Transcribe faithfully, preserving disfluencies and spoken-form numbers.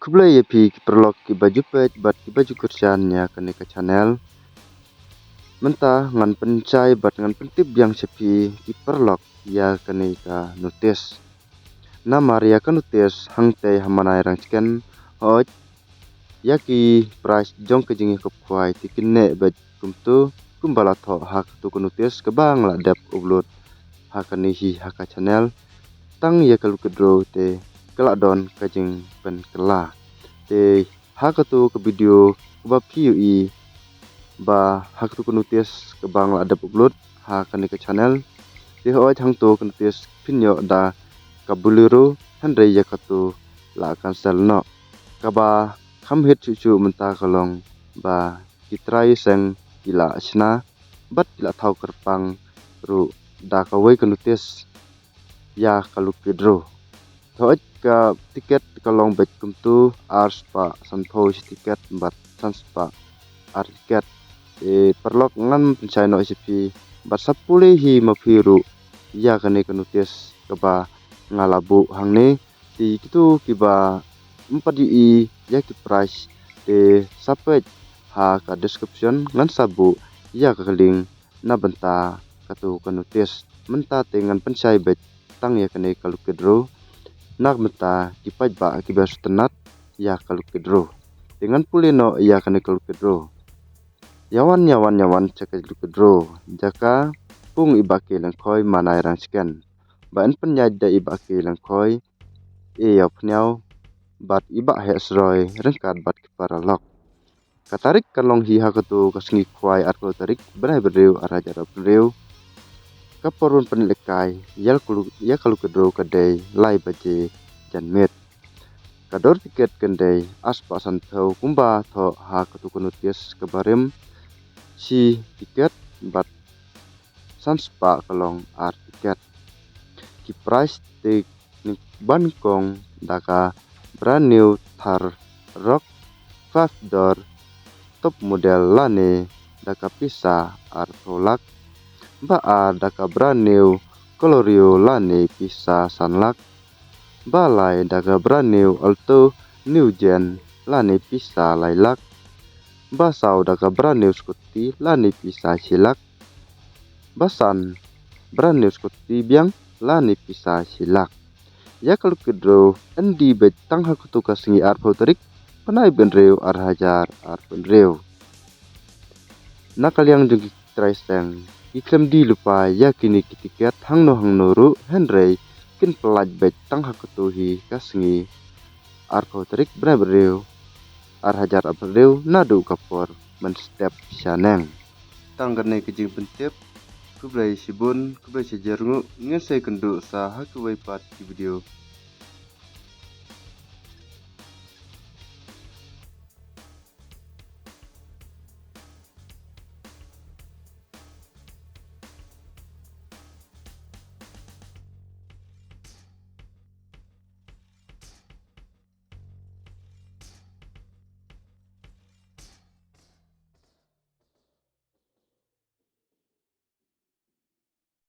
Khublei ïa phi ki paralok kiba ju peit bad kiba ju kyrshan ïa kane ka channel. Mynta ngan pynshai bad ngan pyntip biang sha phi ki paralok ïa kane ka notice. Namar ïa ka notice hangtei ha Manai Rangchiken, hooid, ïa ki price jong ka jingïakop khwai te kin neh beit kumto, kumba la thoh ha katu ka notice kaba nga la dep upload ha kane hi ha ka channel. Tang ïa ka lucky draw te ka la don ka jingpynkylla. Te ha katu ka video kaba phi ïohi ba ha katu ka notice kaba nga la dep upload ha kane ka channel. Te hooid, hangto ka notice phin ïoh da ka Bolero, hynrei ïa katu la cancel noh. Kaba kham hit shuh shuh mynta ka long ba ki trai seng ki la shna bad ki la thaw kyrpang ruh da kawei ka notice ïa ka lucky draw. Hooid, ka tiket ka long beit kumto, ar spah sanphew shi tiket bad san spah ar tiket. Te paralok, ngan pynshai noh sha phi bad sa pule hi ma phi ruh ïa kane ka notice kaba nga la buh hangne. Te kito kiba ym pat ïohi ïa ki price te sa peit ha ka description, ngan sa buh ïa ka link na bynta katu ka notice. Mynta te ngan pynshai beit tang ïa kane ka lucky draw na bynta ki paidbah kiba sngewtynnat ïa ka lucky draw. Te ngan pule noh ïa kane ka lucky draw. Ïa wan, ïa wan, ïa wan sha ka lucky draw. Jaka pung i Bah K. Lyngkhoi, Manai Rangchiken. Ba yn pynïaid da i Bah K. Lyngkhoi, i Ïawphniaw bad i Bah Heh Sroi ryngkat bad ki paralok. Ka tarik kan long hi ha katu ka sngi khwai, arphew tarik bnai ba hynriew, ar hajar arphew hynriew. Ka por ban pynlehkai ïa ka lu-, ïa ka lucky draw ka dei lai baje janmiet. Ka dor tiket kan dei ar spah sanphew kumba thoh ha katu ka notice kaba rim, shi tiket bad san spah ka long ar tiket. Ki price te nyngkong da ka brand new Thar Roxx five door top model lane da ka pisa arphew lak. Ba ar da ka brand new Celerio lane pisa san lak. Ba lai da ka brand new Alto new gen lane pisa lai lak. Ba saw da ka brand new scooty lane pisa shi lak. Ba san brand new scooty biang lane pisa shi lak. Ïa ka lucky draw yn die beit tang ha katu ka sngi, arphew tarik bnai ba hynriew, ar hajar arphew hynriew. Na ka liang jong ki trai seng, ki khlem die lypa ïa kine ki tiket hangno hangno ruh, hynrei kin pyllait beit tang ha katu hi ka sngi, arphew tarik bnai ba hynriew, ar hajar arphew hynriew, naduh ka por mynstep shaneng. Tang kane ka jingpyntip. Khublei shibun, khublei shijyrnguh, ngin sa ïakynduh sa ha kiwei pat ki video